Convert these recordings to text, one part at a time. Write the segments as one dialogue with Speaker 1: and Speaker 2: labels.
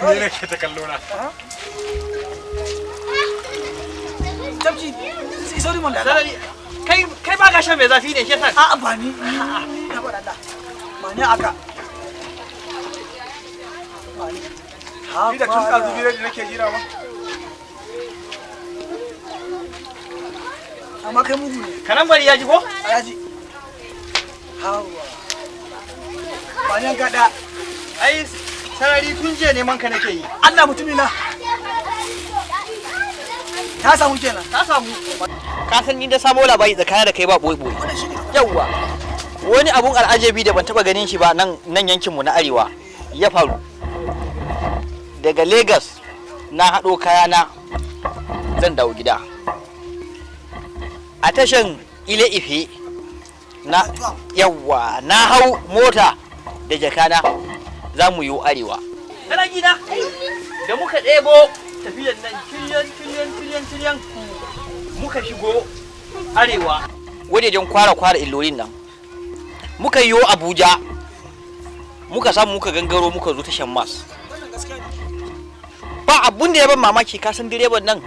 Speaker 1: Ni nake ta kallo na.
Speaker 2: Tafki, sauri mun da.
Speaker 3: Sarari, kai ba ka shan mai zafi ne shi yasa.
Speaker 2: A'a, ba ni ni na ba Allah. Ba ni aka. Ba ni.
Speaker 1: Ni da tun ɗazu biredi nake jira ma.
Speaker 2: Amma kai mugu ne.
Speaker 3: Kanan bari ya ji ko?
Speaker 2: Alhaji. Hawa. Ba ni an kaɗa.
Speaker 3: Ai sarari, tun jiya neman ka nake yi.
Speaker 2: Allah mutumi na. Ta samu kenan.
Speaker 3: Ka samu. Ka san ni da samo labari tsakanin da kai ba boye boye.
Speaker 2: Wannan shine.
Speaker 3: Yawwa. Wani abun al'ajabi da ban taba ganin shi ba nan nan yankinmu na arewa ya faru. Daga Lagos na haɗo kayana zan dawo gida. A tashan Ile Ife na, yawwa, na hau mota da jakana za mu yi arewa. Kana gida? Da muka ɗebo tafiyan nan tiliyan tiliyan tiliyan tiliyan muka shigo arewa. Wajejen kwara kwara Ilorin nan. Muka yiwo Abuja. Muka samu muka gangaro muka zo tashan Mas.
Speaker 2: Wannan gaskiya ne.
Speaker 3: Ba abun da ya ban mamaki, ka san direban nan,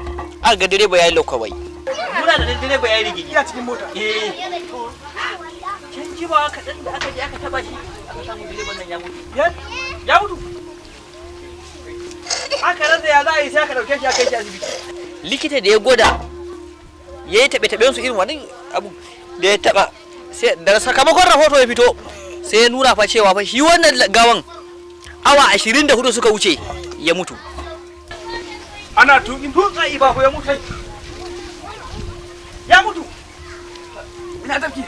Speaker 3: aka ga direba ya yi lokawai. Muna da direba ya yi rigigi.
Speaker 2: Ina cikin mota.
Speaker 3: Eh. Can jimawa kaɗan da aka je aka taba shi, aka samu direban nan ya mutu. Ya mutu. Aka rasa ya za a yi, sai aka ɗauke shi aka kai shi asibiti. Likita da ya gwada ya yi taɓe-taɓen su irin wani abu da ya taɓa, sai da sakamakon rahoto ya fito, sai ya nuna fa cewa fa shi wannan gawan awa 24 suka wuce ya mutu.
Speaker 1: Ana tuƙin
Speaker 3: Tutsa iba ya mutu. Ya mutu.
Speaker 2: Ina tafki.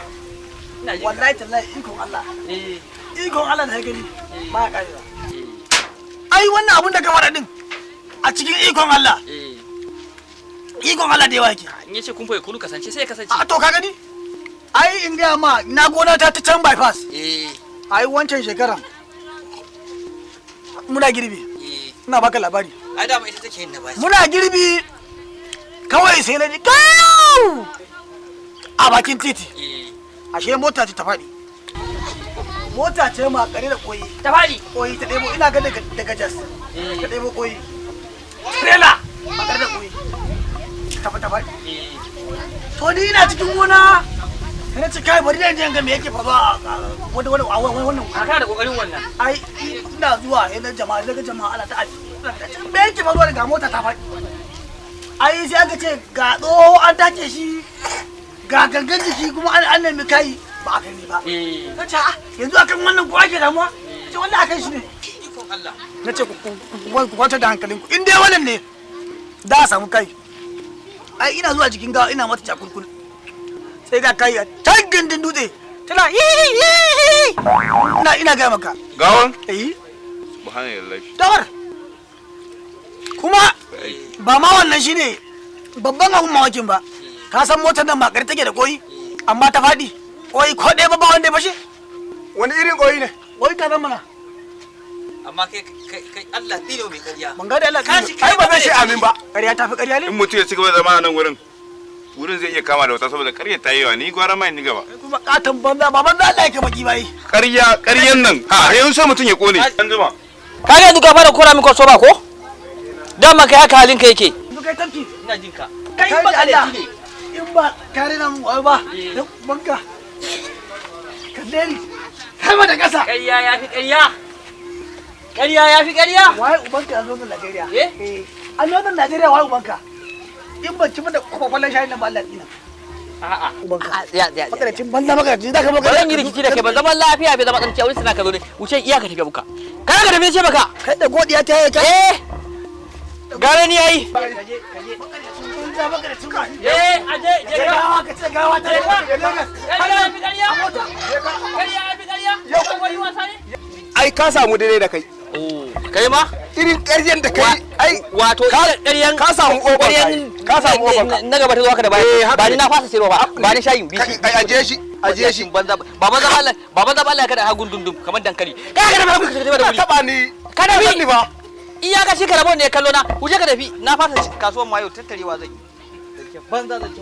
Speaker 3: Ina jin ka.
Speaker 2: Wallahi tallahi, ikon Allah.
Speaker 3: Eh.
Speaker 2: Ikon Allah da ya gani ba ya karewa. Ai wannan abun da ka faɗa din a cikin ikon Allah.
Speaker 3: Eh.
Speaker 2: Ikon Allah da yawa yake.
Speaker 3: In yace kun fa kunu kasance, sai ya kasance.
Speaker 2: A to, ka gani? Ai in gaya ma, na gona ta ta can bypass.
Speaker 3: Eh.
Speaker 2: Ai wancan shekaran muna girbi.
Speaker 3: Eh.
Speaker 2: Ina baka labari.
Speaker 3: Ai dama ita take yin na bashi.
Speaker 2: Muna girbi kawai sai na ji kau a bakin titi.
Speaker 3: Eh.
Speaker 2: Ashe mota ce ta faɗi. Mota ce makare da koyi.
Speaker 3: Ta faɗi.
Speaker 2: Koyi ta ɗebo, ina ga daga Jos.
Speaker 3: Eh.
Speaker 2: Ta ɗebo koyi. Trailer makare da koyi. Ta faɗi.
Speaker 3: Eh.
Speaker 2: To, ni ina cikin gona. Sai na ce, kai, bari na je in ga me yake faruwa a wani wani a wannan.
Speaker 3: A kana da kokarin wannan.
Speaker 2: Ai ina zuwa sai na jama'a, sai ga jama'a ana ta aji. Me yake faruwa daga mota ta faɗi? Ai sai aka ce ga tsoho an take shi, ga gangan jiki kuma an nemi kai ba a gani ba.
Speaker 3: Eh.
Speaker 2: Na ce, a yanzu akan wannan ko ake damuwa? Na ce wannan akan shi ne.
Speaker 3: Ikon Allah.
Speaker 2: Na ce ku kwantar da hankalinku, in dai wannan ne da a samu kai. Ai ina zuwa jikin gawa ina mata cakulkul. Sai ga kai a can gindin dutse tana yi yi, ina gaya maka.
Speaker 4: Gawan?
Speaker 2: Eh.
Speaker 4: Subhanallah.
Speaker 2: Dawar kuma ba ma wannan shine babban abun mamakin ba. Ka san motar nan makare take da koyi, amma ta faɗi, koyi ko ɗaya ba ba wanda ya fashe.
Speaker 1: Wani irin koyi ne?
Speaker 2: Koyi ka zan mana.
Speaker 3: Amma kai kai, Allah tsino mai ƙarya.
Speaker 2: Ban ga da Allah.
Speaker 3: Ka shi.
Speaker 1: Ai ba zai ce amin ba.
Speaker 2: Ƙarya ta fi ƙarya ne.
Speaker 4: In mutum ya ci gaba da zama a nan wurin, wurin zai iya kama da wuta saboda ƙarya ta yi yawa. Ni gwara ma ni gaba.
Speaker 2: Kuma katon banza, ba banza Allah yake baki bai.
Speaker 4: Ƙarya, ƙaryan nan. Ha, yanzu sai mutum ya kone. An jima.
Speaker 3: Ka ga yanzu ka fara kora min kwaso ba ko? Dama kai haka halin ka yake.
Speaker 2: Yanzu kai tafki.
Speaker 3: Ina jin ka.
Speaker 2: Kai
Speaker 3: Kai
Speaker 2: da Allah
Speaker 3: matsalaci ne.
Speaker 2: In ba ka rena mun wayo ba.
Speaker 3: Eh.
Speaker 2: Dan banka kalle ni kai ma da ƙasa.
Speaker 3: Ƙarya ya fi ƙarya. Ƙarya ya fi ƙarya.
Speaker 2: Waye ubanka a zonin Najeriya?
Speaker 3: Eh?
Speaker 2: Eh, a zonin Najeriya waye ubanka? In ban ci da kwakwalen shayin nan ba, Allah tsina.
Speaker 3: A'a.
Speaker 2: Ubanka.
Speaker 3: Tsaya tsaya.
Speaker 2: Makaracin banza, makaracin zaka
Speaker 3: Ba zan yi rikici da kai ba, zaman lafiya bai zama tsanci a wurin sana ka zo ne. Wuce iya ka tafi abuka. Kana ka tafi ce maka.
Speaker 2: Kai da godiya ta yi kai.
Speaker 3: Eh. Gara ni yayi.
Speaker 2: Banza, makaracin ka.
Speaker 3: Eh, aje je ka.
Speaker 2: Gawa ka ce gawa ta
Speaker 3: Je ka.
Speaker 2: Lagos.
Speaker 3: Ƙarya ya fi ƙarya.
Speaker 2: A mota.
Speaker 3: Ƙarya ya fi ƙarya. Yau wani wasa ne?
Speaker 1: Ai ka samu daidai da kai.
Speaker 3: Oh, kai ma?
Speaker 1: Irin ƙaryan da kai ai.
Speaker 3: Wato ƙaryan
Speaker 1: Ka samu oban
Speaker 3: ƙaryan
Speaker 1: ka samu oban ka.
Speaker 3: na gaba ta zo haka da
Speaker 1: Eh,
Speaker 3: baya.
Speaker 1: haka
Speaker 3: Ba ni
Speaker 1: ne.
Speaker 3: na fasa sayarwa ba. Ba ni shayin bishi.
Speaker 1: Ai aje shi, aje shi.
Speaker 3: Banza, ba banza ba Allah, ba banza ba Allah, kada ha gundundum kamar dankali. Kada ka tafi, ka tafi da
Speaker 1: Ka
Speaker 3: wuri.
Speaker 1: taba ni.
Speaker 3: Ka tafi.
Speaker 1: Ni ba.
Speaker 3: Iyaka shi karabo ne kallo na. Wuce ka tafi. Na fasa kasuwan mayo, tattarewa zan yi. Banza zan ci.